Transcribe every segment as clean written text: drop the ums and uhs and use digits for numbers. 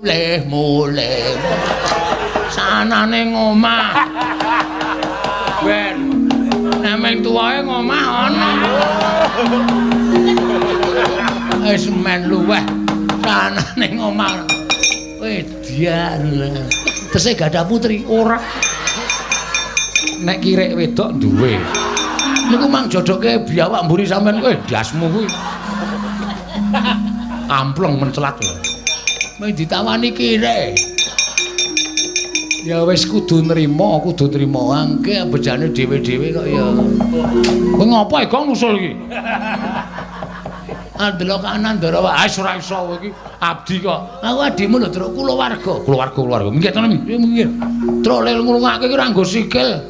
Mulih mulih. Sanane ngomah. Ben. Nek ming tuwae ngomah ana. Wis men luweh. Sanane ngomah. Edian. Tesih gadah putri ora. Nek kirek wedok duwe. Niku mang jodoke biawak mburi sampean kowe ndasmu kuwi. Ampleng mencelat lho. Mung ditawani kirek. Ya wis kudu nrima, kudu nrima. Angke bejane dhewe-dhewe kok ya. Kowe ngopo e Gong nusul iki? Andelok kanan ndara wae. Ah ora iso kowe iki abdi kok. Aku adimu lho, Truk, kulawarga. Kulawarga, kulawarga. Minggir to, minggir. Truk lel ngrungake ki ora nggo sikil.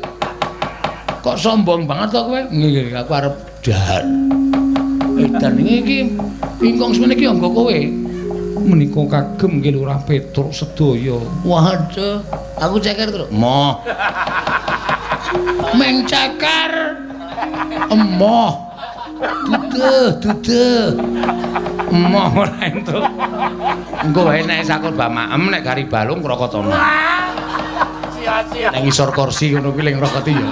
Kok sombong banget to kowe? Nggih, aku arep dahar. Edan iki ingkung semene iki nggo kowe. Menika kagem nggih Lurah Petruk sedaya. Waduh, aku ceker, Truk. Moh. Meng ceker. Emoh. Duduh, duduh. Emoh ora entuk. Engko wae nek sakur bamaem nek gari balung krokotana. Sia-sia. Nek ngisor kursi ngono kuwi ling ngrokoti ya.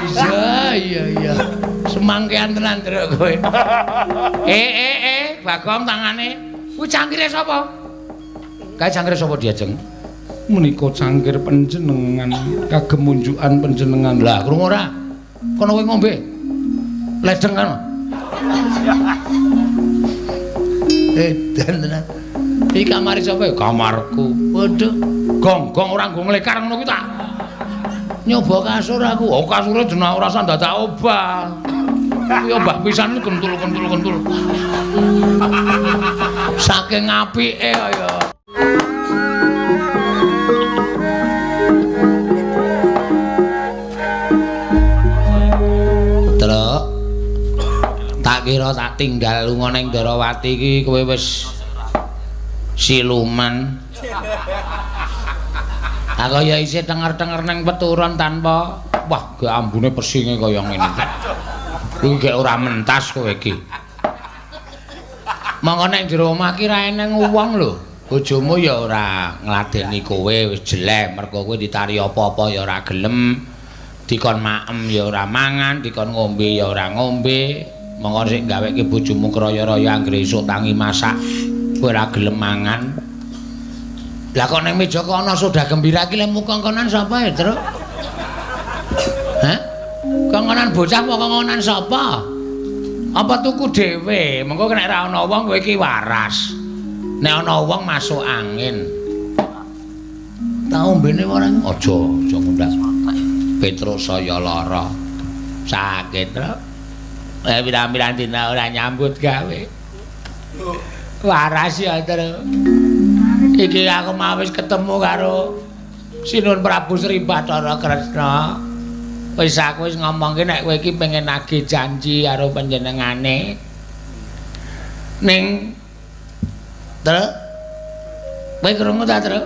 Iya, iya, iya. Semangkean tenan, Truk, kowe. Bagong tangane. Kuwi cangkire sapa? Kae cangkire sapa diajeng? Menika cangkir panjenengan, kagem munjukan panjenengan. Lah, krungu ora? Kono kowe ngombe. Ledeng kan. Edan tenan. Iki kamare sapa ya? Kamarku. Waduh, Gong, gong ora nggo nglekar ngono kuwi tak. Nyoba kasur aku. Oh, kasure jeneng ora usah dadak obah. Kuwi obah pisan kentul-kentul kentul. Saking apike kaya. Truk. Tak kira tak tinggal lunga ning Darawati iki kowe wis siluman. Aku ya isih tenger-tenger ning peturon tanpa wah, gek ambune pesinge kaya ngene. Kuwi gek ora mentas kowe iki. Mongko ning jero omah ki ra eneng wong lho. Bojomu ya ora ngladeni kowe wis jelek mergo kowe ditari apa-apa ya ora gelem. Dikon maem ya ora mangan, dikon ngombe ya ora ngombe. Mongko sik gaweke bojomu kraya-raya anggere esuk tangi masak kowe ora gelem mangan. Lah kok ning meja kok ana soda gembira iki lemu kongkonan sapa ya, Truk? Hah? Kongkonan bocah apa kongkonan sapa? Apa tuku dhewe? Mengko nek ora ana wong kowe iki waras. Nek ana wong masuk angin. Ta ombene ora? Aja, aja ngundang. Petruk saya lara. Sakit, Truk. Pirang-pirang dina ora nyambut gawe. Waras ya, Truk. Iki aku mau wis ketemu karo Sinun Prabu Sri Bathara Kresna. Wis aku wis ngomongke nek kowe iki pengen nagih janji karo panjenengane. Ning Truk, kowe krungu ta, Truk?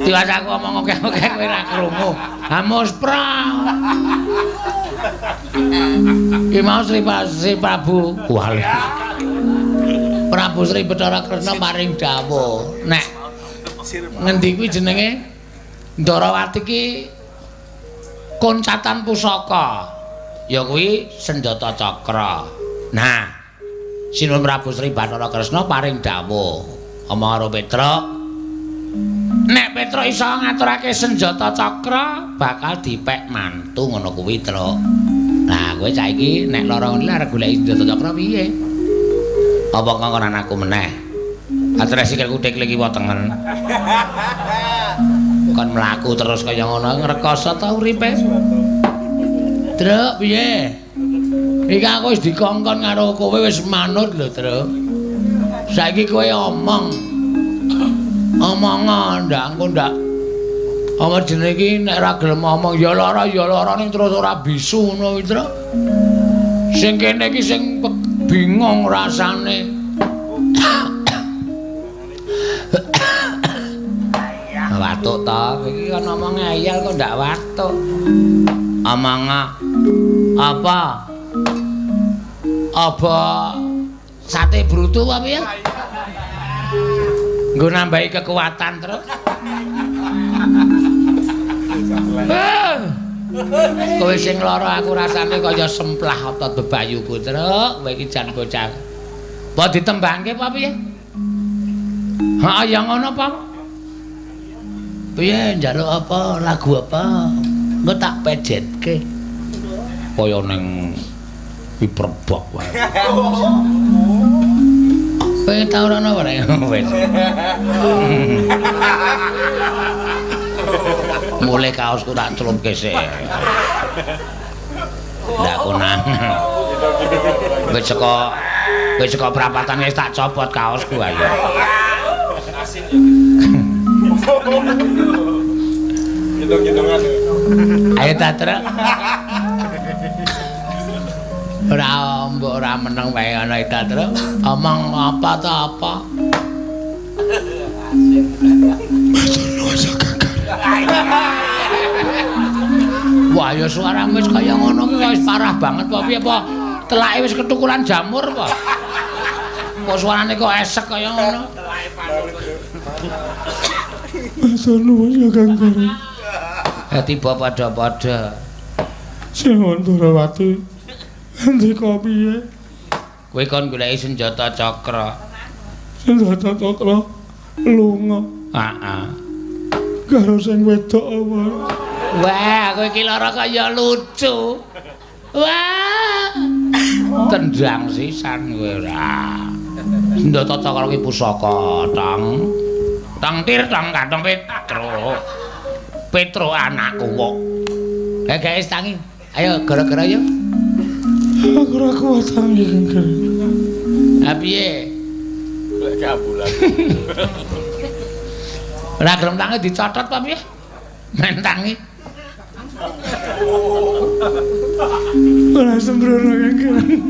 Tiwas aku omong akeh-akeh kowe ora krungu. Hamus pra. Iki mau Sri Prabu Wale. Prabu Sri Bathara Kresna paring dawuh nek ngendi kuwi jenenge Ndarawati ki koncatan pusaka ya kuwi senjata cakra. Nah, Sinuwun Prabu Sri Bathara Kresna paring dawuh omong karo Petruk, nek Petruk iso ngaturake senjata cakra bakal dipek mantu ngono kuwi, Truk. Nah, kowe saiki nek lara ngene arep goleki senjata cakra piye? Apa kongkonan aku meneh? Atres sikilku teklik kiwa tengen. Kon mlaku terus kaya ngono ngrekoso ta uripe? Truk, piye? Iki aku wis dikongkon karo kowe wis manut lho, Truk. Saiki kowe omong. Omong ndak engko ndak. Apa jenenge iki nek ora gelem omong ya lara ning terus ora bisu ngono kuwi, Truk. Sing kene iki sing bingung rasane. Watuk ta, iki kan omong ngeyel kok ndak watuk. Omong apa? Apa sate brutu apa ya? Nggo nambahi kekuatan terus. Kowe sing lara aku rasane kaya semplah otot bebayuku, Truk. Kowe iki jan bocah. Apa ditembangke apa piye? Heeh, ya ngono apa? Piye njaluk apa, lagu apa? Engko tak pejetke. Kaya ning Piperbok wae. Kowe tau ora ana ora? Wis. Mulai kaosku tak celupke sik. Ndak konang. Wis saka prapatan wis tak copot kaosku ayo. Asin ya. Gendong-gendongan. Ayo ta, Truk. Ora mbok ora meneng wae ana ta, Truk. Omong apa ta apa? Wah, ya suaramu wis kaya ngono ki wis parah banget apa piye apa? Telake wis ketukulan jamur apa? Kok suarane kok esek kaya ngono? Telake panut. Matur nuwun ya Kang Gareng. Tiba padha-padha. Sing Ndrawati ngendika piye? Kowe kon goleki senjata cakra. Senjata cakra lunga. Heeh. Karo sing wedok apa? Wah, kowe iki lara kaya lucu. Wah. Tendang sisan kowe ora. Senjata cakra ki pusaka, Tang. Tang tir tang kantong Petro. Petro anakku kok. Guys tangi. Ayo gara-gara yo. Aku ora kuat tangi, Kang Gareng. Ha piye? Golek ambulan. Ora gelem tangi dicotot apa piye? Men tangi. Ora sembrono Kang Gareng.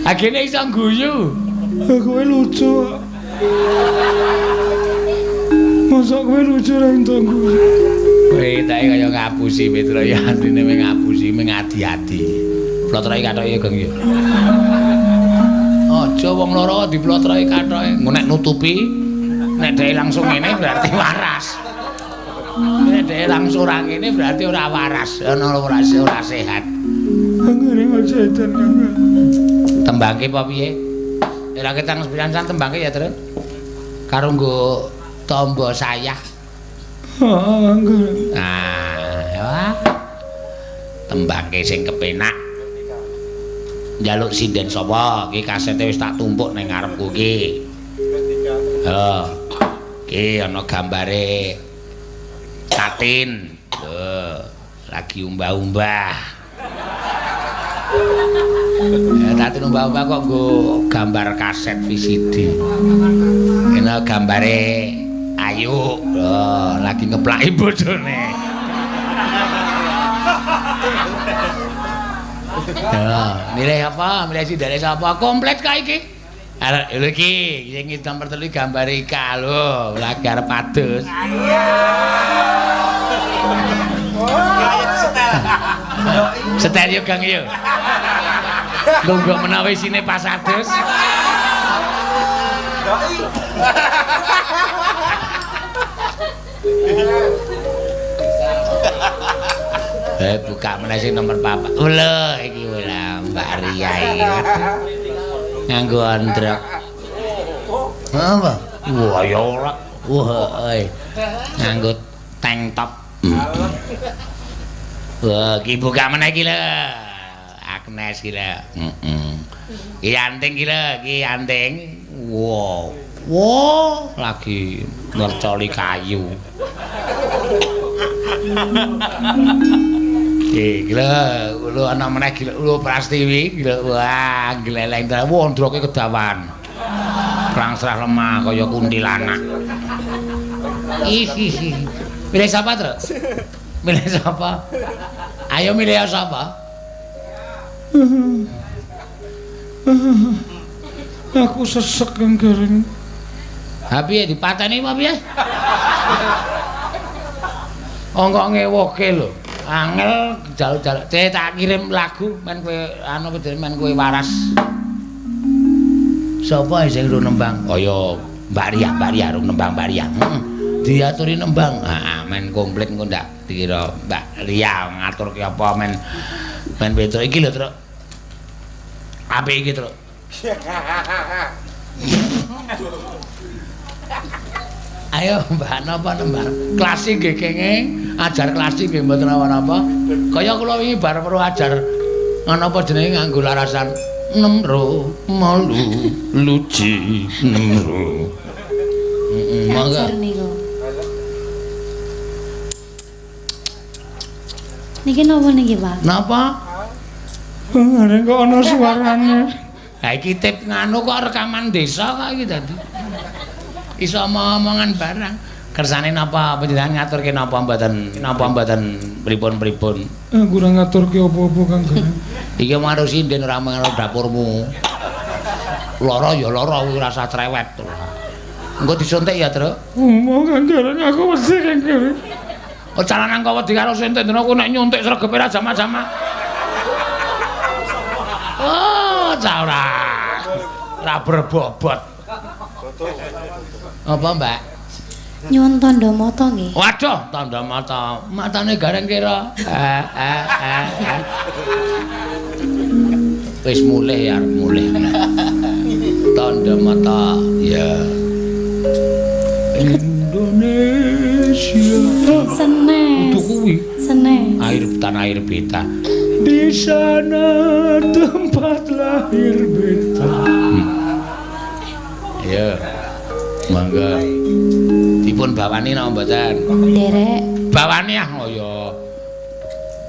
Agene iso guyu. Kowe lucu. Mosok kowe lucu ra entuk guyu. Kowe tak kaya ngapusi Petro ya asline mung ngapusi mung adi-adi. Plotroki kathoke ya Geng ya. Aja wong loro diplotroki kathoke. Engko nek nutupi nek dhek langsung ngene berarti waras. Nek dhek langsung ora ngene berarti ora waras, ana ora sehat. Kang Gareng aja edan Kang. Tembangke apa piye? Ora ketang sepisan tembangke ya, Truk. Karo nggo tombo sayah. Heeh, Kang Gareng. Nah, wah. Tembangke sing kepenak. Njaluk sinden sapa? Iki kasete wis tak tumpuk ning ngarepku iki. Heeh. Iki ana gambare Tatin. Lho, lagi umbah-umbah. Ya, Tatin umbah-umbah kok nggo gambar kaset VCD. Ini gambare Ayu. Lho, lagi ngeplaki bojone. Ya, milih apa? Milih sindene sapa? Komplit ka iki. Arek lho iki, sing nomor 3 gambare Ika lho, lagi arep adus. Setel yo Gang yo. Lungguh menawa isine pas adus. Buka meneh sing nomor 4. Lho iki lho Mbak Ria iki. Nganggo androk. Apa? Wah ya ora. Wah, nganggo tank top. Wah, iki buka meneh iki lho. Agnes iki lho. Heeh. Iki anting iki lho, iki anting. Wow. Wow, lagi ngercoli kayu. Iki lho, lho ana meneh iki lho Prastiwi iki lho. Wah, gleleng tenan. Wah, ndroke kedawan. Prangsrah lemah kaya kuntilanak. Ih. Milih sapa, Truk? Milih sapa? Ayo milih sapa? Aku sesek Kang Gareng. Ha piye dipateni apa piye? Ongkok ngewoke lho. Angel jaluk-jaluk. Tak kirim lagu men kowe anu men kowe waras. Sapa sing nembang? Kaya Mbak Ria, Mbak Ria rung nembang Mbak Ria. Heeh. Diaturi nembang. Heeh, men komplit engko ndak dikira Mbak Ria ngaturke apa men men Petruk iki lho, Truk. Apik iki, Truk. Ayo Mbak napa nembang? Klasi nggih kenging, ajar klasi nggih mboten napa-napa. Kaya kula wingi bar weruh ajar ngono apa jenenge nganggo larasan nemro malu luci nemro. Heeh, monggo. Ajar niku. Niki napa niki, Pak? Napa? Ngene kok ana suarane. Ha iki tip nganu kok rekaman desa kok iki dadi. Iso omong-omongan barang. Kersane napa panjenengan ngaturke napa mboten pripun-pripun? Aku ora ngaturke apa-apa Kang Gareng. Iki marang sinden ora mengaro dapurmu. Lara ya lara kuwi ora usah cerewet. Engko disuntik ya, Truk. Omo Kang Gareng aku wedi Kang Gareng. Oh calanan kok wedi karo suntik dene aku nek nyuntik sregepe ra jama-jama. Oh, cah ora. Ora berbobot. Apa, Mbak? Nyuwun tandha mata nggih. Waduh, tandha mata. Matane Gareng kira. Wis mulih ya, arep mulih. Tandha mata, ya. Indonesia. Senes. Kudu kuwi. Senes. Air tanah air beta. Di sana tempat lahir beta. Ya. Mangga. Dipun bawani napa mboten? Derek. Bawani ah, oh ya.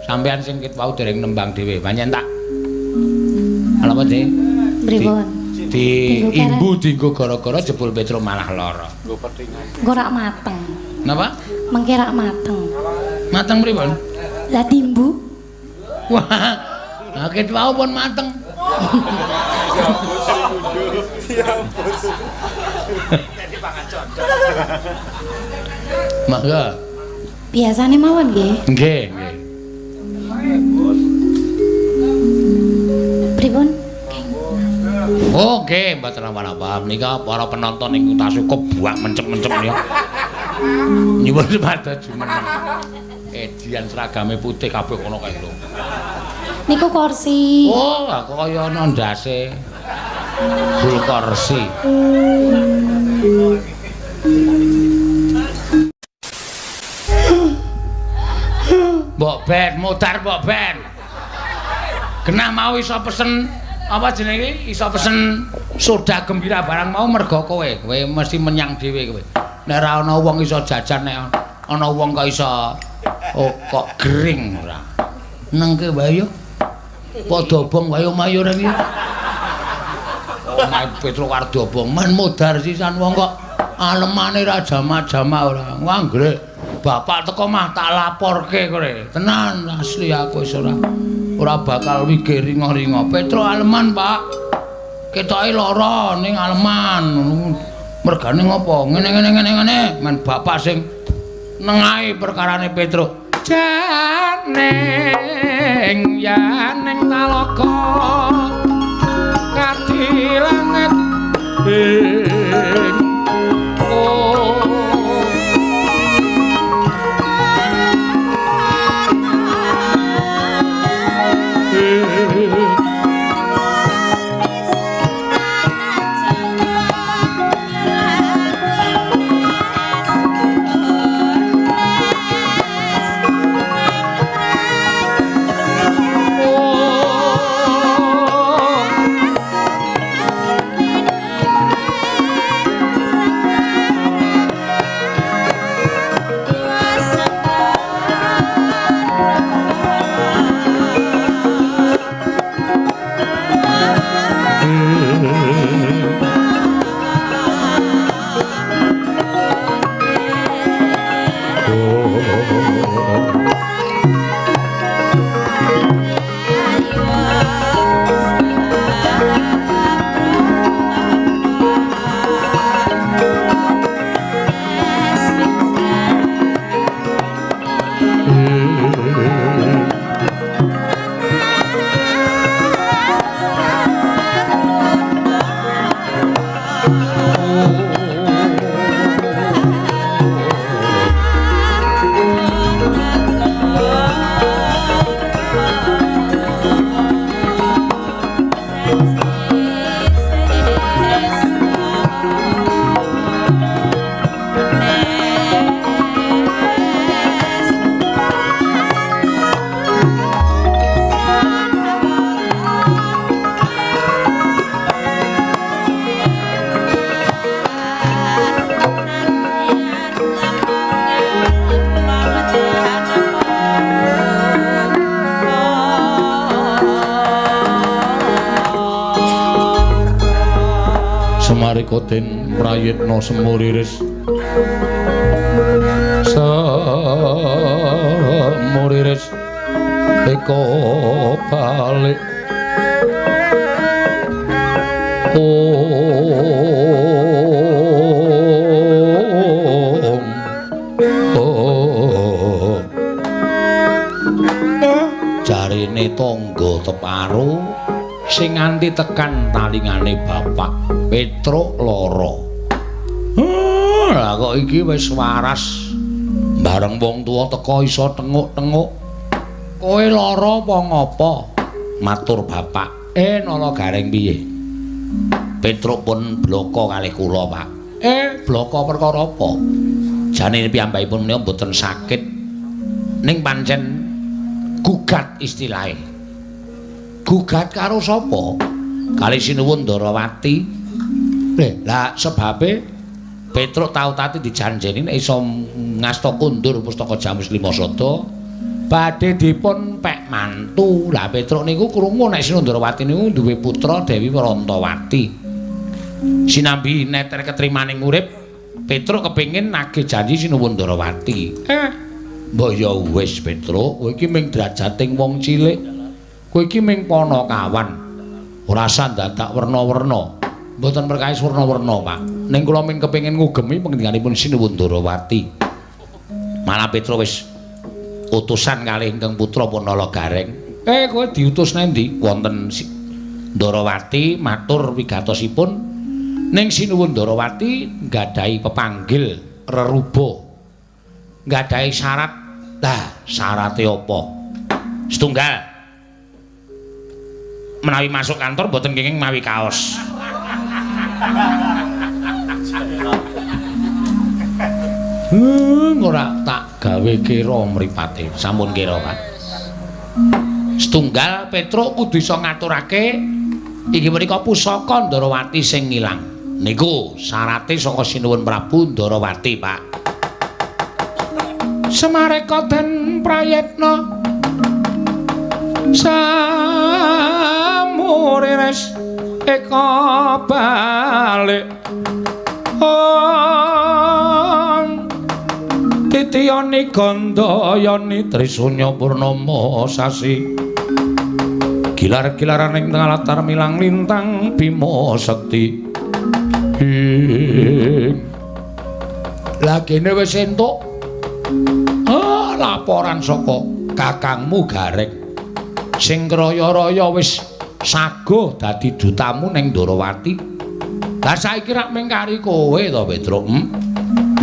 Sampeyan sing ket wau dereng nembang dhewe, pancen tak. Ala apa, Dik? Pripun? Di imbu dienggo gara-gara jebul Petruk malah lara. Engko rak mateng. Napa? Mengke rak mateng. Mateng pripun? Lah timbu. Wah. Lah ket wau pun mateng. Mangga. Biasane mawon nggih. Nggih, nggih. Pripun? Oh, nggih, mboten napa-napa. Menika para penonton ing Kutha Suko buak mencep-mencep ya. Nyuwun supados jumeneng. Edian seragame putih kabeh kono kae lho. Niku kursi. Oh, aku kaya ana ndase. Bul kursi. Mbok ben, modar mbok ben. Genah mau iso pesen apa jenenge iki? Iso pesen soda gembira barang mau mergo kowe. Kowe mesti menyang dhewe kowe. Nek ora ana wong iso jajan, nek ana wong kok iso oh, kok gering ora. Nengke wae yo. Padha obong wae omahe ora iki. Omahe Petruk arep diobong men modar sisan wong kok alemane ra jama-jama ora. Wanggrek bapak teko mah tak laporke kowe. Tenan asli aku wis ora bakal wigir ringa-ringa. Petruk aleman, Pak. Ketoke lara ning aleman. Mergane ngopo? Ngene ngene ngene ngene men bapak sing nengahi perkarane Petruk. Janing yaning talaga kadi langit ing Semarika den prayitna semuriris semuriris eka balik om om. Jarene tangga teparo sing nganti tekan talingane bapak Petruk lara. Lah kok iki wis waras. Bareng wong tuwa teka iso tenguk-tenguk. Kowe lara apa ngapa? Matur bapak. Nala Gareng piye? Petruk pun bloko kalih kula, Pak. Bloko perkara apa? Jane piyambakipun menika mboten sakit. Ning pancen gugat istilahe. Gugat karo sapa? Kali Sinuwun Ndarawati. Lah sebabe Petruk tau tati dijanjeni nek iso ngasta kundur pustaka Jamus Lima Sada badhe dipun pek mantu. Lah Petruk niku krungu nek Sinuwun Ndarawati niku duwe putra Dewi Warantawati. Sinambi neter ketrimaning urip, Petruk kepengin nagih janji Sinuwun Ndarawati. Mbok ya wis Petruk, kowe iki ming drajating wong cilik. Kowe iki ming panakawan. Ora usah dadak werna-werna. Mboten perkawis werna-werna, Pak. Ning kula ming kepengin ngugemi pangendhikanipun Sinuwun Ndarawati. Malah Petruk wis utusan kalih ingkang putra Punala Gareng. Kowe diutus nang ndi? Wonten Ndarawati matur wigatosipun ning Sinuwun Ndarawati nggadahi pepanggil reruba. Nggadahi syarat. Lah, syarate apa? Setunggal. Menawi masuk kantor mboten kenging mawi kaos. Ora tak gawe kira mripate. Sampun kira, Pak. Setunggal Petruk kudu iso ngaturake inggih menika pusaka Ndarawati sing ngilang. Niku syarate saka Sinuwun Prabu Ndarawati, Pak. Semareka den prayitna samuriris eka balik om titiyani gandayani trisunya purnama sasi gilar-gilaran ing tengah latar milang lintang bima sekti. Lah kene wis entuk laporan saka kakangmu Gareng sing raya-raya wis saguh dadi dutamu ning Ndarawati. Lah saiki rak mung kari kowe to, Petruk.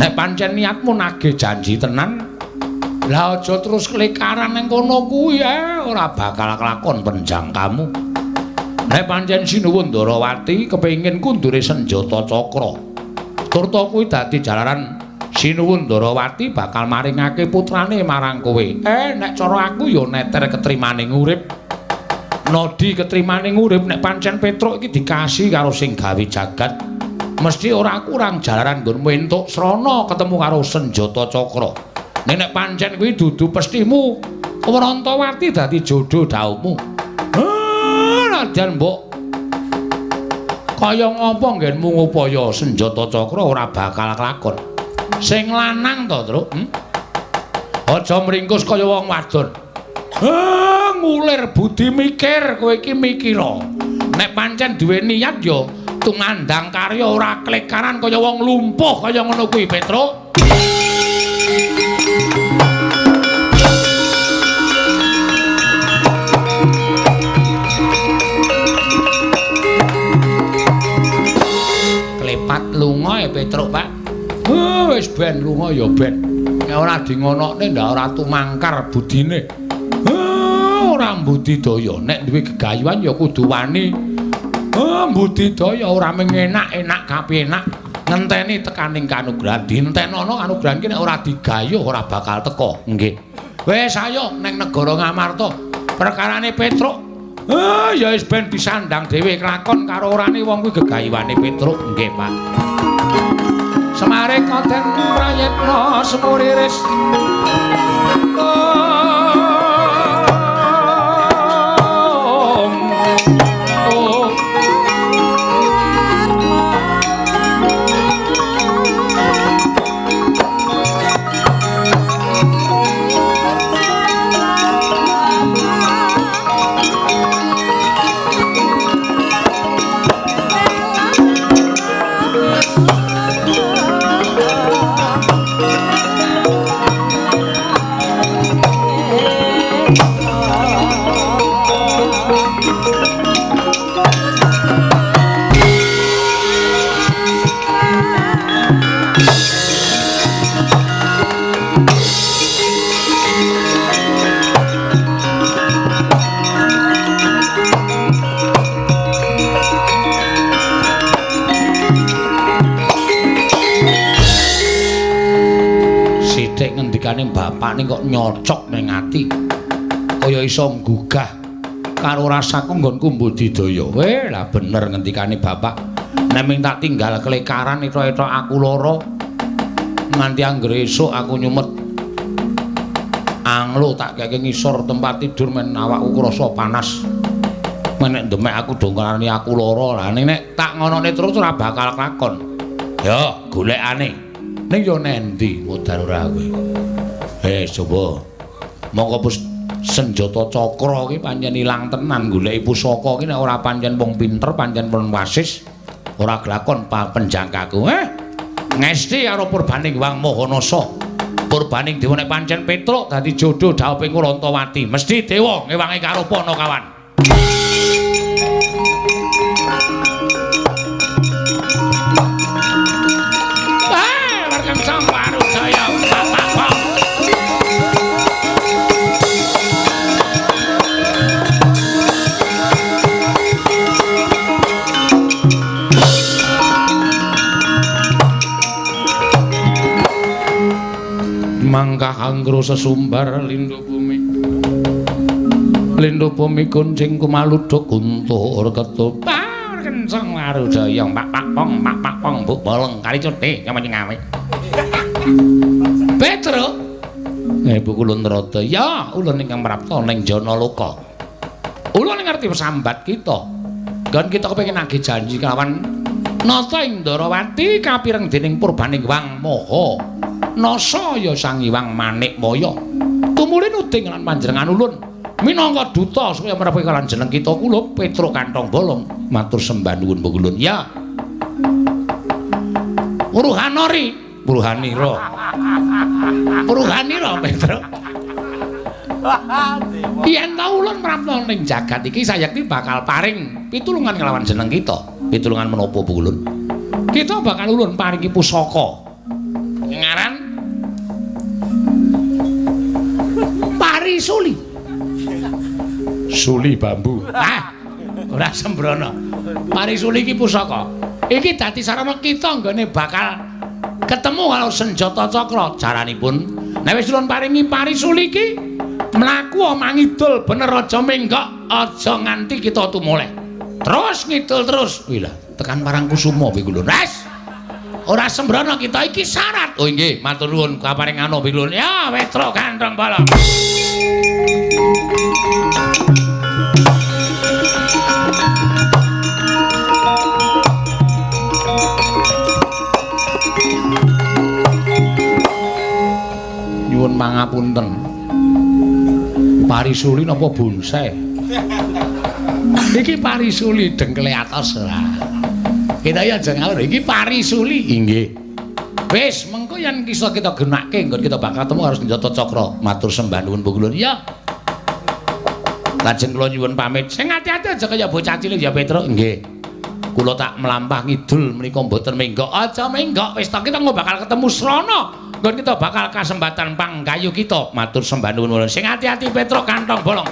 Nek pancen niatmu nagih janji tenan, lah aja terus klekaran ning kono kuwi ora bakal kelakon penjangkamu. Nek pancen Sinuwun Ndarawati kepengin kundure senjata cakra, turta kuwi dadi jalaran Sinuwun Ndarawati bakal maringake putrane marang kowe. Nek cara aku ya neter ketrimaning urip. Nodi ketrimaning urip nek pancen Petruk iki dikasih karo sing gawe jagat, mesti ora kurang jalaran nggonmu entuk srana ketemu karo senjata cakra. Nek nek pancen kuwi dudu pestimu, Warantawati dadi jodho dhauhmu. Nadyan mbok kaya ngapa nggenmu ngupaya senjata cakra ora bakal kelakon. Sing lanang to, Truk? Aja mringkus kaya wong wadon. Ngulir budi mikir, kowe iki mikira. Nek pancen duwe niat ya tumandang karya ora klekaran kaya wong lumpuh kaya ngono kuwi, Petruk. Klepat lunga ya Petruk, Pak. Wis ben lunga ya ben. Nek ora dingonokne ndak ora tumangkar budine. Ora mbudidaya, nek duwe gegayuhan ya kudu wani. Mbudidaya ora mung enak-enak kapenak, ngenteni tekaning kanugrahan. Dintenono kanugrahan ki nek ora digayuh ora bakal teka. Nggih. Wis ayo ning negara Ngamarta. Perkarane Petruk ya wis ben disandang dhewe kelakon karo orane wong kuwi gegayuhane Petruk. Nggih, Pak. Semareka den prayitna semuriris. Om. Om. Ngendikane bapak ning kok nyocok ning ati. Kaya iso nggugah karo rasaku nggonku mbudidaya. Weh, lah bener ngendikane bapak. Nek ming tak tinggal kelekaran etok-etok aku lara. Nganti anggere esuk aku nyumet anglo tak keke ngisor tempat tidur men awakku krasa panas. Men nek ndemek aku dongkarane aku lara. Lah nek tak ngonone terus ora bakal kelakon. Ya, golekane. Ning yo nendi modar ora kowe. Coba. Mongko senjata cakra ki pancen ilang tenan goleki pusaka ki nek ora pancen wong pinter, pancen wong wasis ora glakon penjangkaku. Ngesti karo purbaning Wang Mahanasa. Purbaning dewa nek pancen Petruk dadi jodoh dhawuhing Rantawati. Mesti dewa ngewangi karo Panakawan. Mangkah anggro sesumbar lindhu bumi. Lindhu bumi kuncing kumaluduk guntur ketupar kenceng warujaya pak pak pong pak pak pong buk bolong kali cuti nyamane ngawe. Petruk, Ibu kula nrata. Ya, ulun ingkang prapta ning Janaloka. Ulun ngerti sambat kita. Nggon kita kepengin nagih janji kelawan Nata Indarawati kapireng dening purbaning Wang Maha Nasa ya Sang Hyang Manikmaya. Tumuli nuding lan panjenengan ulun minangka duta supaya mrepe kalian jeneng kita kula Petruk Kantong Bolong matur sembah nuwun ulun. Ya. Uruhanori, Uruhanira. Uruhanira Petruk. Yen ta ulun prapta ning jagat iki sayekti bakal paring pitulungan kelawan jeneng kita. Pitulungan menapa ulun? Kita bakal ulun paringi pusaka. Ngaran Parisuli. Suli bambu. Ah, ora sembrono. Parisuli iki pusaka. Iki dadi sarana kita nggone bakal ketemu karo senjata cakra. Caranipun nek wis ulun paringi parisuli iki mlaku mangidul bener aja menggok, aja nganti kita tumoleh. Terus ngidul terus. Wih lah, tekan Parangkusuma piye lho. Wes. Ora sembrono kita iki syarat. Oh inggih, matur nuwun kaparing anu piye lho. Ya, Petruk Kantong Bolong. Nyuwun pangapunten. Parisuli napa bonsai? Iki parisuli dengkele atos ora. Kita ya aja ngawur, iki parisuli. Inggih. Wis, mengko yen iso kita gunake nggon kita bakal ketemu karo senjata cakra. Matur sembah nuwun Ulun. Ya. Lajeng kula nyuwun pamit. Sing ati-ati aja kaya bocah cilik ya Petruk. Nggih. Kula tak mlampah ngidul menika mboten menggok. Aja menggok, wis ta kita bakal ketemu srana. Nggon kita bakal kasempatan panggayu kita. Matur sembah nuwun Ulun. Sing ati-ati Petruk Kantong Bolong.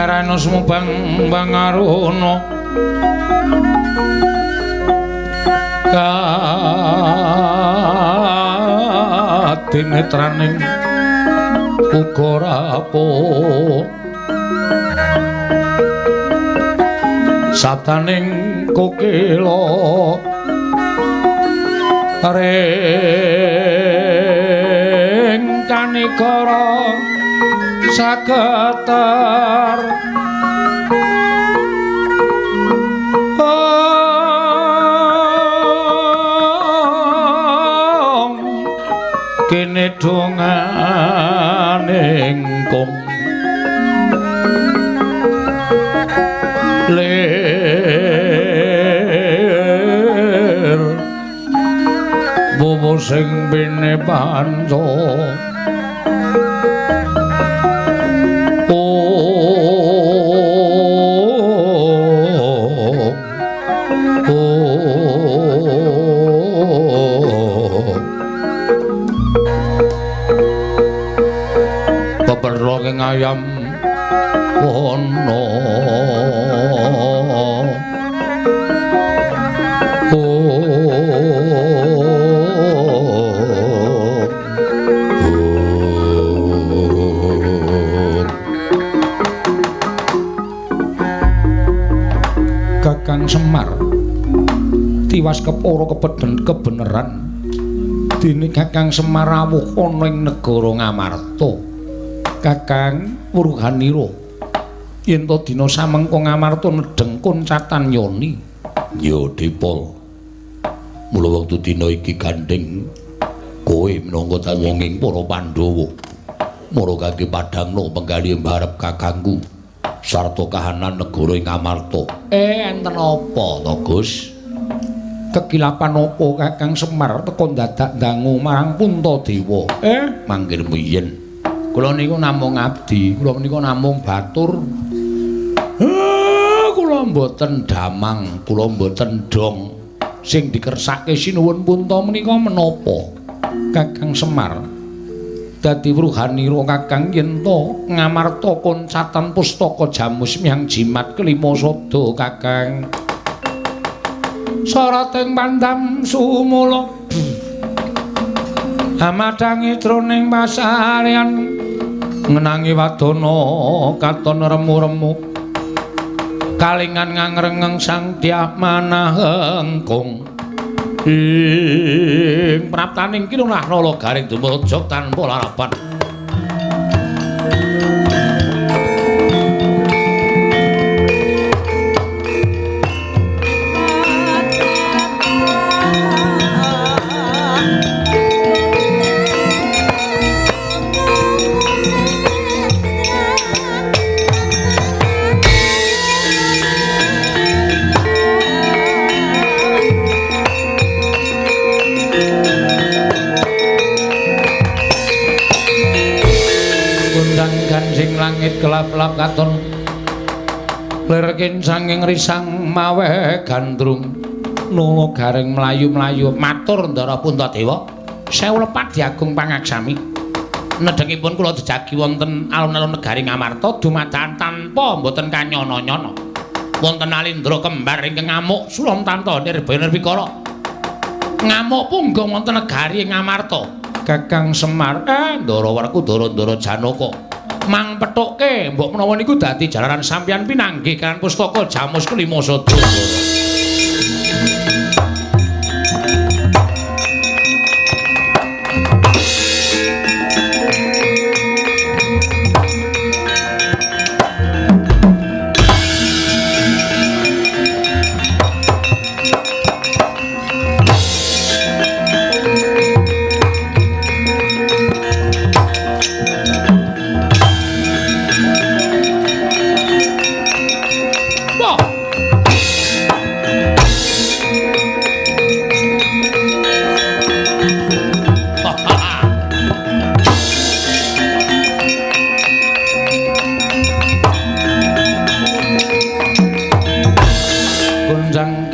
Karana sumubang bangaruna kadinetraning uga rapuh sabdaning kokila ring kanigara sageter kene donganing kung lir bubu sing bene panco peperlong ayam wono Kakang Semar tiwas kepara kepeden kebeneran dene Kakang Semar rawuh ana ing negara Ngamarta. Kakang Wuruhanira yen to dina samengko Ngamarta nedheng koncatan yoni. Ya Dipol, mula wektu dina iki gandheng kowe minangka wonging para Pandhawa mara kangge padhangna penggalih mbarep kakangku sarta kahanan negara ing Ngamarta. Enten apa to, Gus? Kekilapan apa Kakang Semar teka dadak dangu marang Puntadewa? Manggil miyen. Kula niku namung abdi, kula niku namung batur. Kula mboten damang, kula mboten dong. Sing dikersake sinuwun Punta menika menapa? Kakang Semar dadi wruhanira Kakang yen to Ngamarta koncatan pustaka jamus miang jimat kelima sada Kakang. Sarating pandam sumula amadhangi jroning pasarean ngenangi wadana katon remu-remu kalingan ngangrengeng sang Dyah Manahengkung ing praptaning kinunah nala garing dumrujug tanpa larapan. Langit kelap-lap katon lir kincanging risang mawe gandrung nala garing mlayu-mlayu matur Ndara Puntadewa sewu lepat diagung pangaksami nedhengipun kula jejagi wonten alun-alun negari Ngamarta dumadakan tanpa mboten kanyana-nyana wonten alindra kembar ingkang ngamuk sulamtanta nirbaya nirwikara ngamuk punggung wonten negari Ngamarta. Kakang Semar Ndara Werkudara Ndara Janaka mang pethukke mbok menawa niku dadi jalaran sampeyan pinanggih kaliyan pustaka jamus kelima sada.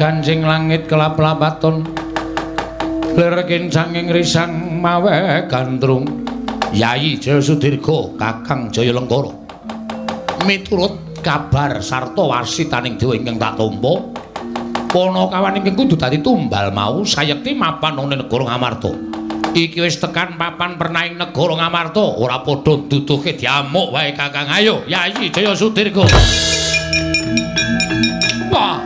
Kancing langit kelap-lapaton lir kincanging risang mawe gandrung Yayi Jaya Sudirga Kakang Jaya Lengkara miturut Kabar sarta warsitaning dewa ingkang tak tampa, panakawan ingkang kudu dadi tumbal mau sayekti mapan ana ing negara Ngamarta. Iki wis tekan papan pernaing negara Ngamarta, ora padha nduduhke diamuk wae Kakang. Ayo, Yayi Jaya Sudirga. Wah.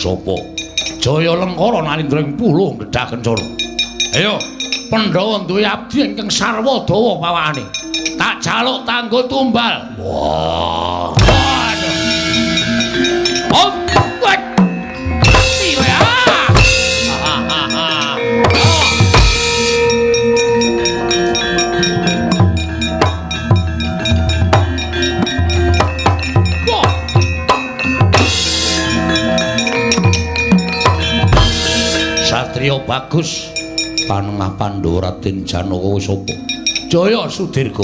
Sapa? Jaya Lengkara nalindra ing Pulung Gedhah Kencana. Ayo, Pandhawa duwe abdi ingkang sarwa dawa pawakane. Tak jaluk tanggo tumbal. Wah. Waduh. Oh, wek. Mati kowe ah. Satria bagus panengah Pandhawa Raden Janaka wis sapa? Jaya Sudirga.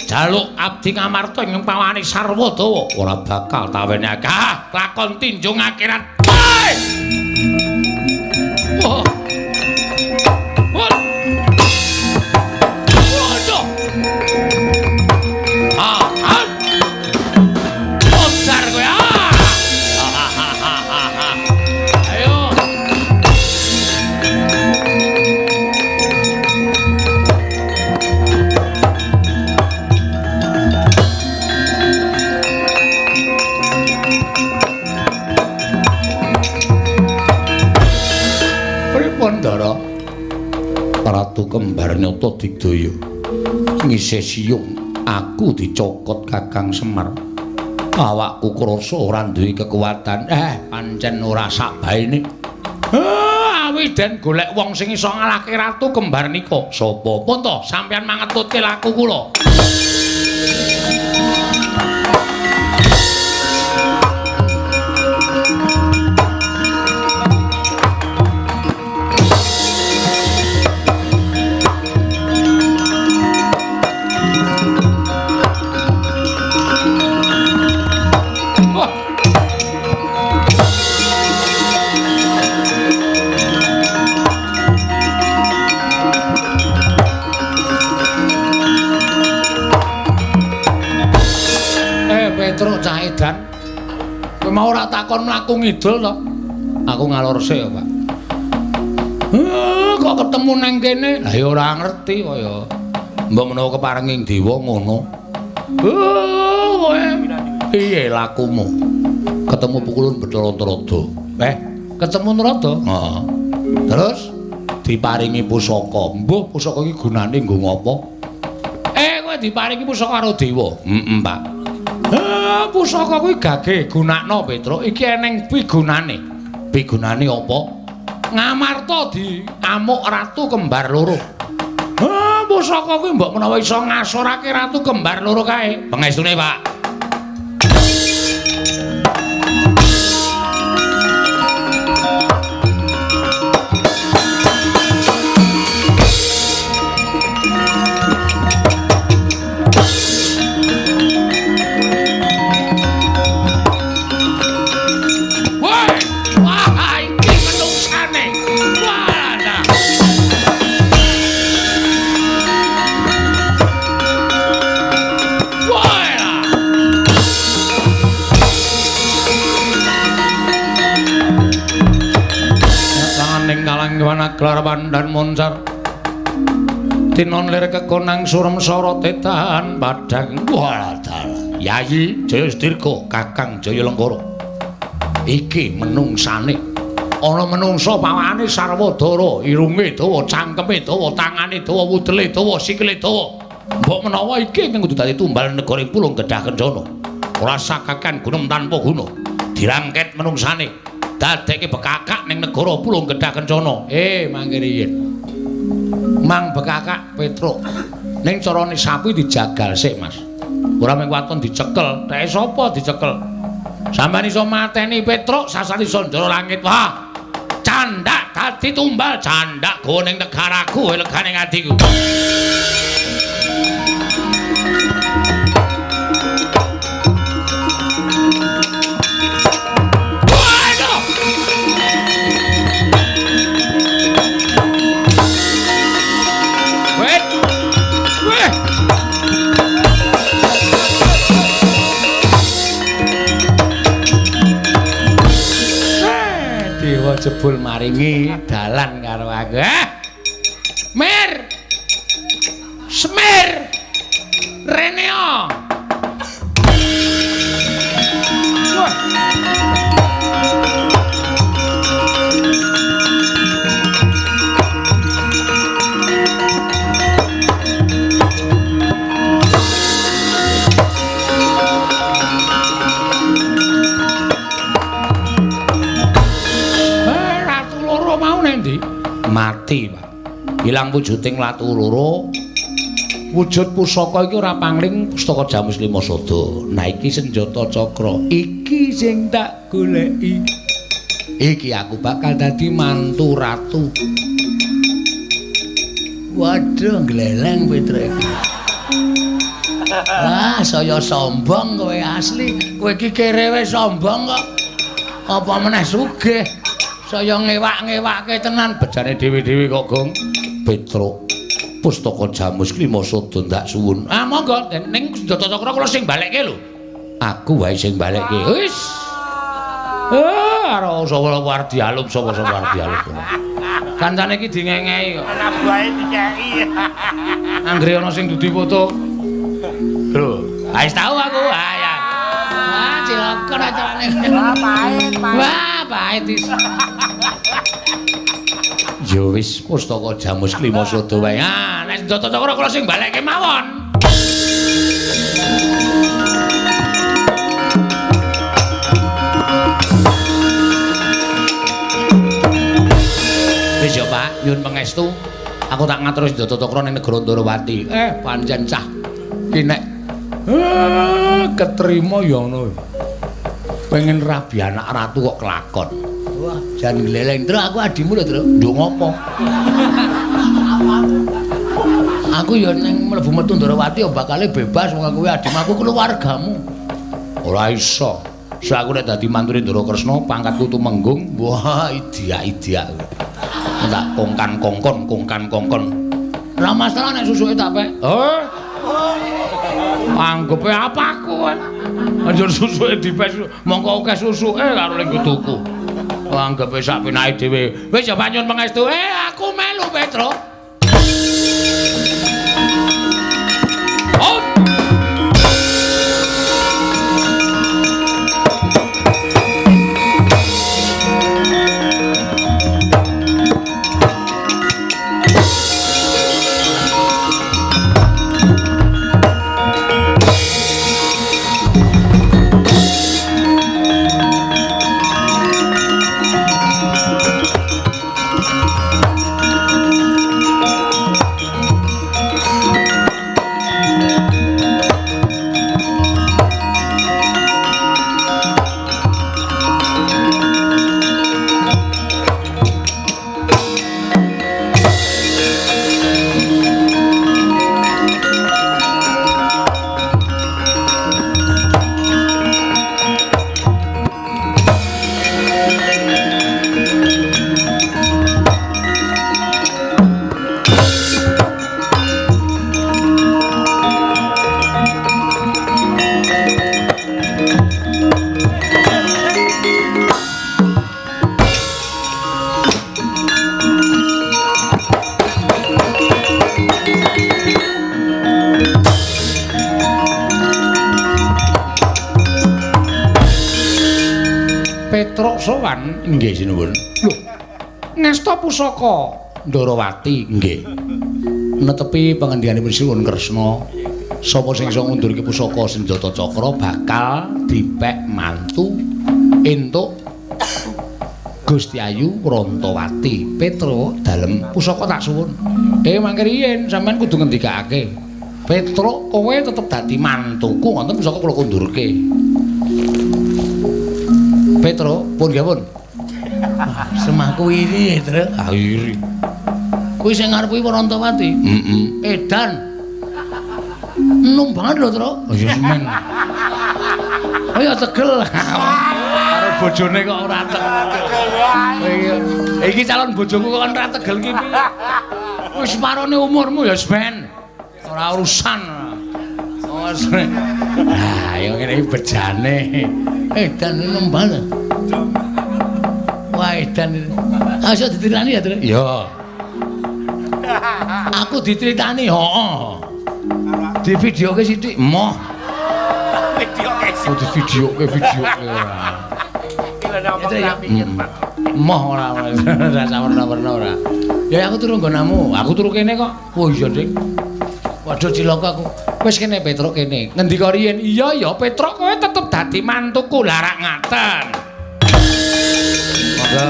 Jaluk abdi Ngamarta ing pawakane sarwa dawa ora bakal tawenake. Ah, lakon tinjung akhirat. Wah. Waduh. Ah, ah. Modar kowe ah. Ayo. Pripun, Ndara? Ratu Kembar Nyata Digdaya. Ngisih siyung aku dicokot Kakang Semar. Awakku krasa ora duwe kekuatan. Pancen ora sakbaene. Awi den golek wong sing iso ngalahke Ratu Kembar nika. Sapa? Pun to, sampeyan mangetutke laku kula. Petruk cah edan. Kowe mau ora takon mlaku ngidul to? Aku ngalor sik ya, Pak. Kok ketemu nang kene? Lah ya ora ngerti kok ya. Mbok menawa keparenging dewa ngono. Kowe piye lakumu? Ketemu pukulun Bathara Narada. Ketemu Narada? Heeh. Terus diparingi pusaka. Mbuh pusaka iki gunane nggo ngopo? Kowe diparingi pusaka karo dewa. Heeh, Pak. Pusaka kuwi gage gunakno Petruk. Iki eneng pigunane. Pigunane apa? Ngamarta diamuk Ratu Kembar Loro. Pusaka kuwi mbok menawa iso ngasorake Ratu Kembar Loro kae. Pengestune, Pak. Gelar pandan moncar tinon lir kekonang surem sorote tahan padang. Walah, Yayi Jaya Sudirga, Kakang Jaya Lengkara, iki menungsane ana menungsa pawakane sarwa dara, irunge dawa, cangkeme dawa, tangane dawa, wudele dawa, sikile dawa. Mbok menawa iki ingkang kudu dadi tumbal negara Pulung Gedhah Kencana. Ora sakakan gunung tanpa guna. Dirangket menungsane dadekke bekakak ning negara Pulung Gedhah Kencana. Mangke riyin. Mang bekakak Petruk. Ning carane sapi dijagal sik, Mas. Ora mung waton dicekel. Teke sapa dicekel? Sampeyan iso mateni Petruk, sasar iso ndara langit. Wah. Candak dadi tumbal, candak go ning negaraku, legane atiku. Waduh. Wet. Weh. Dewa jebul maringi dalan karo aku. Mir. Semir. Reneo. Wah. Ratu loro mau nang ndi? Mati, Pak. Ilang wujuding ratu loro. Wujud pusaka iki ora pangling pustaka Jamus Lima Sada. Nah iki senjata cakra. Iki sing tak goleki. Iki aku bakal dadi mantu ratu. Waduh, gleleng Petruk iki. Wah, saya sombong kowe asli. Kowe iki kerewe sombong kok. Apa meneh sugih? Saya ngewak-ngewake tenan bejane dhewe-dhewe kok, Gong. Petruk, pustaka Jamus Lima Sada ndak suwun. Ah, monggo ning senjata cakra kula sing balekke lho. Aku wae sing balekke. Wis. Karo sapa arep dialum, sapa-sapa arep dialum. Kancane iki dingengehi kok. Anak buahe dikeki. Anggere ana sing dudu foto. Lho, wis tau aku. Ah ya. Wah, cilaka acarane. Wah, pahit, pahit. Wah, pahit is. Ya wis pustaka Jamus Lima Sada wae. Ah, nek senjata cakra kula sing balekke mawon. Wis ya, Pak, nyuwun pangestu. Aku tak ngatur senjata cakra ning negara Ndorowati. Pancen cah. Ki nek ketrima ya ngono. Pengen rabi anak ratu kok kelakon. Wah, jan gleleng. Truk aku adimu lho, Truk. Nduk ngopo? Aku ya ning mlebu metu Ndorowati ya bakale bebas wong aku adimu, aku keluargamu. Ora iso. So aku nek dadi mantune Ndara Kresna, pangkatku tumenggung. Wah, idiak-idiak. Tak kongkan-kongkon, kongkan-kongkon. Ora masalah nek susuke tak pek. Oh. Anggepe apa aku kan? Anjur susuke dipek, mongko akeh susuke karo ning tuku. Anggepe sak penake dhewe. Wis ya panyun pangestu. Aku melu Petruk. Oh. Petruk sowan nggih sinuwun. Lho, ngasta pusaka Ndorowati nggih. Netepi pangendhikanipun Sinuwun Kresna, sapa sing iso ngundurke pusaka senjata cakra bakal dipek mantu entuk Gusti Ayu Prantawati. Petruk dalem pusaka tak suwun. Mangke riyen sampean kudu ngendikake. Petruk kowe tetep dadi mantuku ngoten pusaka kula kundurke. Petruk pun nggih pun. Semahku iri, Truk. Ah iri. Kuwi sing ngarep kuwi Warantawati. Heeh. Edan. Enom banget lho, Truk. Oh ya semen. Oh ya tegel. Karo bojone kok ora tegel. Iki calon bojoku kok ora tegel iki piye? Wis parone umurmu ya semen. Ora urusan. Oh, ah, ya ngene iki bejane. Edan enom banget. Wah, edan. Ah, iso dicritani ya, Truk? Iya. Aku diceritani, heeh. Di videoke sithik, moh. Videoke. Oh, di videoke, videoke ora. Moh ora ora sawerna-werna ora. Ya aku turu nggonamu, aku turu kene kok. Oh iya, Dik. Waduh cilaka aku. Wis kene Petruk kene. Ngendika riyen, iya ya Petruk kowe tetep dadi mantuku. Lah rak ngaten. Monggo.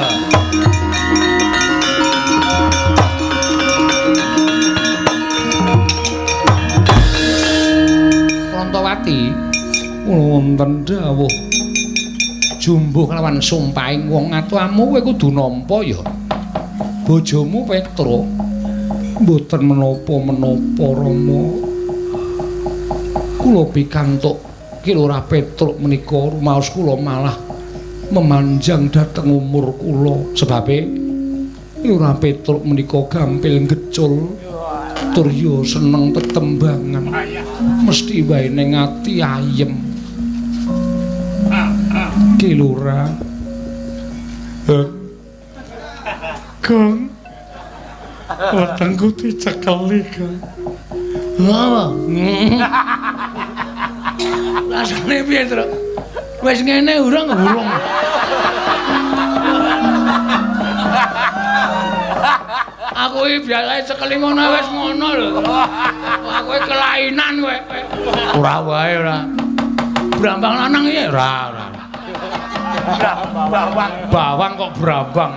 Prantawati kula wonten dawuh jumbuh kelawan sumpahing wong atuamu kowe kudu nampa ya. Bojomu Petruk mboten menapa-menapa Rama. Kula pikantuk Ki Lurah Petruk menika rumaos kula malah memanjang dhateng umur kula. Sebabe Lurah Petruk menika gampil ngecul tur ya seneng tetembangan. Mesti wae ning ati ayem. Ki Lurah. Gong. Wetengku dicekeli, Gong. Apa? Rasane piye, Truk? Wis ngene urung urung. Aku iki biasane cekeli ngono wis ngono lho. Aku iki kelainan kowe. Ora wae ora. Brambang lanang iki ora ora. Bawang. Bawang kok brambang.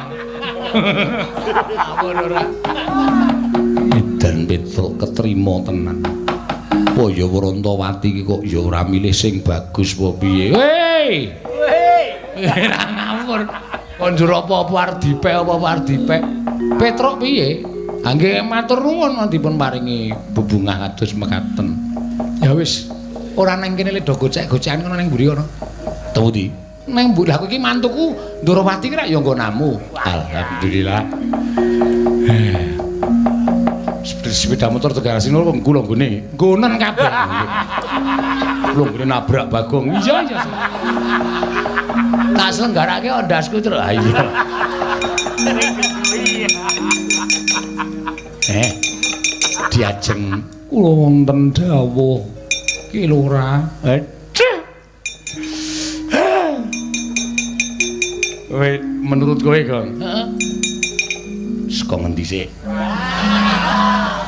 Aku ora. Edan Petruk ketrima tenan. Apa ya Warantawati iki kok ya ora milih sing bagus apa piye? Hei. Hei. Ora ngawur. Kon njur apa-apa arep dipek apa-apa arep dipek. Petruk piye? Ha nggih matur nuwun dipun paringi bebungah kados mekaten. Ya wis, ora nang kene le do gocek-gocekan kono nang mburi kono. Temu di. Nang mburi aku iki mantuku Ndorowati ki rak ya nggonamu. Alhamdulillah. Sepeda motor tegarasi lho kula nggone. Nggonen kabeh. Kula nggone nabrak Bagong. Iya iya. Tak selenggarake ondasku terus. Ha iya. Diajeng kula wonten dawuh Ki Lurah. Kowe menurut kowe, Gong? Heeh. Saka ngendi sik?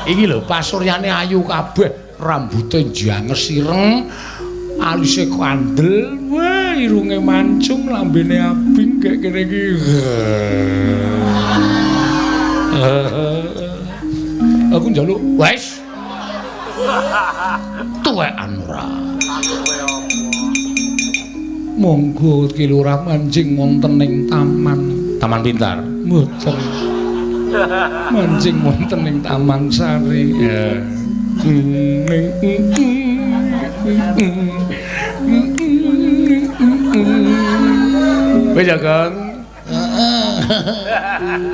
Iki lho pasuryane ayu kabeh, rambute njanges ireng, alise kandel, wah irunge mancung, lambene abing kek kene iki. Aku njaluk wis. Tuwekan ora. Monggo Ki Lurah manjing wonten ing taman. Taman Pintar. Mboten. Manjing wonten ing Taman Sari. Ya. Wis ya, Kang.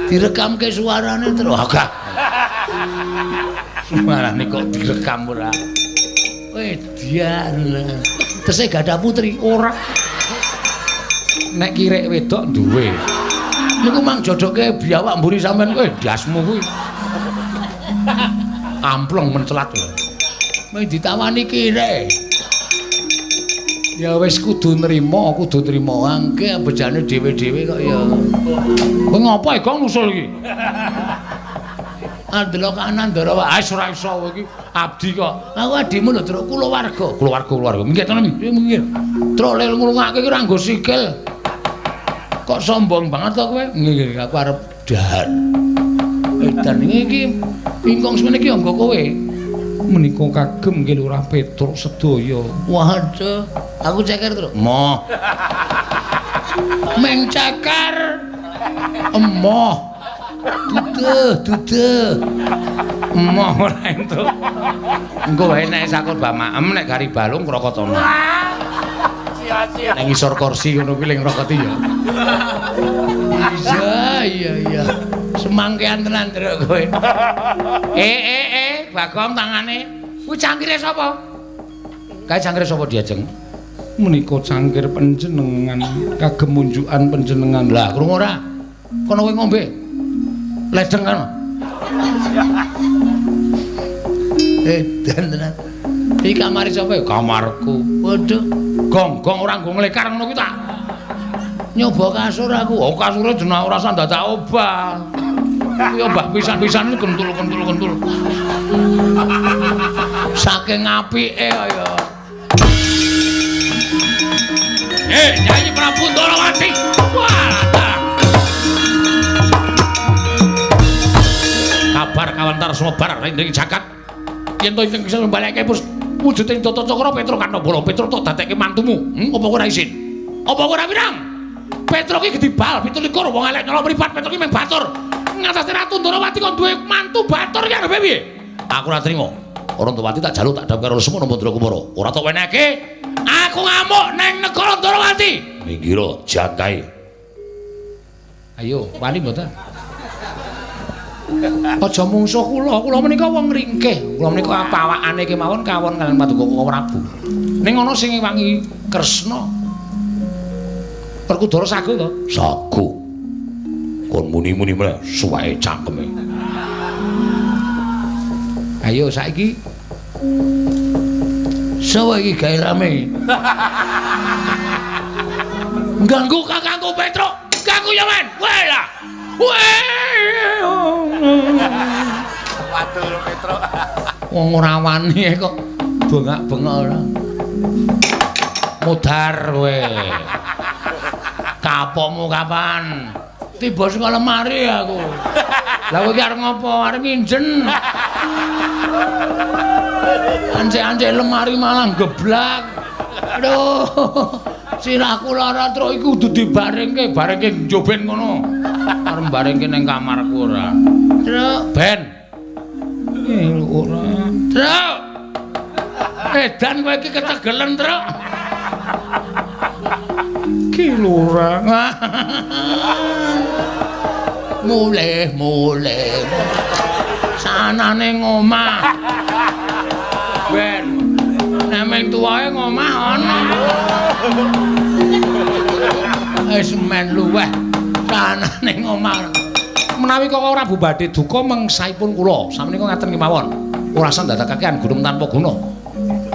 Direkamke suarane terus. Agak. Suarane kok direkam ora. Wedian. Tesih gadah putri ora. Nek kirek wedok duwe. Niku mang jodoke biawak mburi sampean kowe ndasmu kuwi. Amplong mencelat lho. Mung ditawani kirek. Ya wis kudu nrimo, kudu nrimo angke bejane dhewe-dhewe kok ya. Kowe ngopo e Gong nusul iki? Andelok kanan ndara wae ora iso kowe iki abdi kok. Aku adimu lho Truk, kulawarga. Kulawarga, kulawarga. Minggir tenan minggir. Truk lel nglungake iki ora nggo sikil. Kok sombong banget to kowe? Nggih, aku arep dahar. Edan iki ingkung semene iki anggo kowe. Menika kagem Ki Lurah Petruk sedaya. Waduh, aku ceker Truk. Moh. Meng ceker. Emoh. Duduh, duduh. Emoh ora entuk. Engko wae nek sakur bamaem nek gari balung krokotono. Sia-sia. Nang ngisor kursi ngono kuwi ling ngrokoti ya. Iya, iya, iya. Semangkean tenan truk kowe. Bagong tangane. Kuwi cangkire sapa? Kae cangkire sapa diajeng? Menika cangkir panjenengan kagem munjukan panjenengan. Lah, krungu ora? Kono kowe ngombe. Ledeng kan. Edan tenan. Iki kamare sapa ya? Kamarku. Waduh, gong-gong ora nggo nglekar ngono kuwi ta. Nyoba kasur aku. Oh, kasure jeneng ora usah dadak obah. Kuwi obah pisan-pisan kentul-kentul-kentul. Saking apike kaya. Nyai Prabu Ndorowati. Wah, kabar kawantar sumebar ing jagat. Yen to ingkang bisa mbalekke wujuding Tata Cakra Petruk Kanabala, Petruk tok dadekke mantumu. Apa kowe ora isin? Apa kowe ora wirang? Petruk iki gedhi bal 27 wong elek nyolok mripat, Petruk iki mung batur. Ngatasi Ratu Ndorowati kon duwe mantu batur iki arepe piye? Aku ora trima. Arantawati tak jaluk tak dhawuh karo Lesmana Mandra Kumara. Ora tok wenehke. Aku ngamuk neng negara Ndorowati. Minggiro jangkae. Ayo, wani mboten? Aja mungsuh kula, kula menika wong ringkih. Kula menika pawakane kemawon kawon kaliyan Paduka Prabu. Ning ana sing ngewangi Kresna. Werkudara sago to? Sago. Kon muni-muni meneh suweke cangkeme. Ayo saiki. Sawa iki gawe rame. Ganggu kakangku Petruk, ganggu ya men. Weh lah. Weh. Waduh Petruk. Wong ora wani kok bengak-bengok ora. Mudhar kowe. Kapokmu kapan? Tiba saka lemari aku. Lah kowe iki arep ngopo? Arep nginjen. Ancek-ancek lemari malah geblak. Aduh. Sirahku lara truk iku kudu dibaringke, baringke njoben ngono. Arep barengke ning kamarku ora. Truk, ben. Ora. Truk. Edan kowe iki ketegelen, Truk. Ki lurah. Mulih, mulih. Sanane ngomah. Ben. Nek ming tuwae ngomah ana. Wis men luweh. Sanane ngomah. Menawi Kaka Prabu badhe duka mengsaipun kula, samenika ngaten kemawon. Ora usah ndadekaken gunung tanpa guna.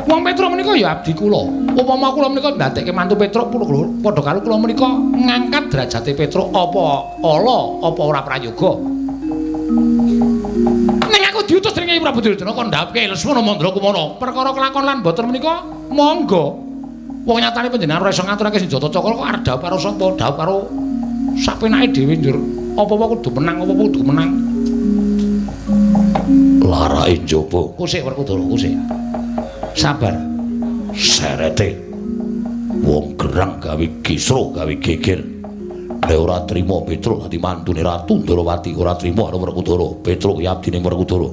Wong Petruk menika ya abdi kula. Upama kula menika ndadekke mantu Petruk padha karo kula menika ngangkat derajate Petruk apa ala apa ora prayoga. Ning aku diutus dening Prabu Duryudana kon ndhawuhke Lesmana Mandra Kumara. Perkara kelakon lan boten menika monggo. Wong nyatane panjenengan ora iso ngaturake senjata cakra kok arep dhawuh karo sapa? Dhawuh karo sapenake dhewe njur. Apa-apa kudu menang, apa-apa kudu menang. Larake njaba. Kusik Werkudara, kusik. Sabar. Serete. Wong gerang gawe kisro, gawe geger. Nek ora trima Petruk dadi mantune Ratu Ndorowati, ora trima karo Werkudara. Petruk ya abdine Werkudara.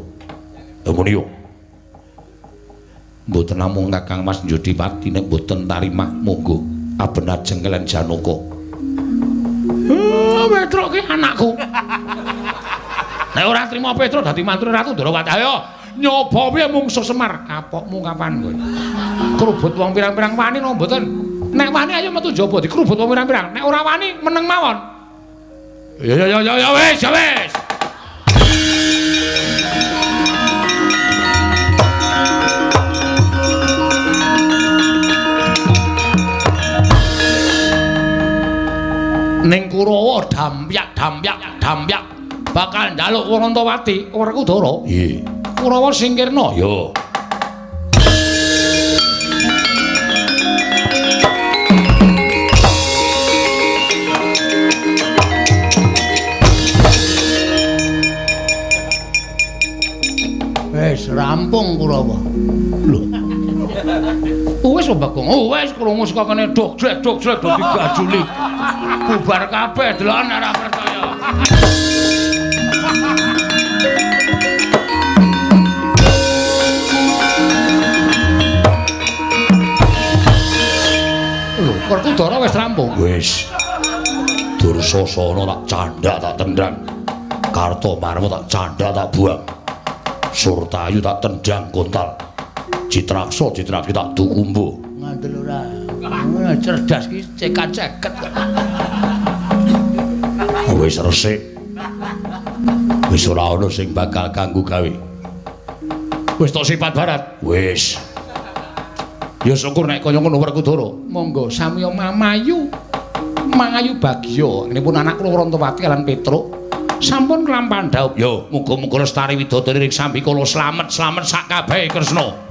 Lha muni yo. Mboten namung Kakang Mas Njodipati nek mboten tarimah monggo aben ajeng kaliyan Janaka. Petruk ki anakku. Nek ora trima Petruk dadi mantune Ratu Ndorowati. Ayo nyoba piye mungsuh Semar? Kapokmu kapan kowe? Krubut wong pirang-pirang wani napa mboten? Nek wani ayo metu njaba dikrubut wong pirang-pirang. Nek ora wani meneng mawon. Ya ya ya ya wis ya wis. Ning Kurawa dampyak dampyak dampyak bakal njaluk Warantawati Werkudara. Nggih. Kurawa singkirna. Ya. Wis rampung Kurawa. Lho. Wis Bagong. Oh wis krungu saka kene dok jlek dok jlek do digajuli. Bubar kabeh deloken ora percaya. Lho, Werkudara wis rampung. Wis. Dursasana tak candhak tak tendang. Kartomarma tak candhak tak buang. Surtayu tak tendang kontal. Citraksa Citraki tak dukumbu. Ngandel ora. Cerdas ki cekat-ceket kok. Wis resik. Wis ora ana sing bakal ganggu gawe. Wis tok sifat barat. Wis. Ya syukur nek kaya ngono Werkudara. Monggo samiya mamayu. Mangayu bagya. Nggih pun anak kula Wrontowati lan Petruk sampun kelampahan dhaup. Yo, muga-muga lestari widodari ring sambikala slamet-slamet sak kabehe Kresna.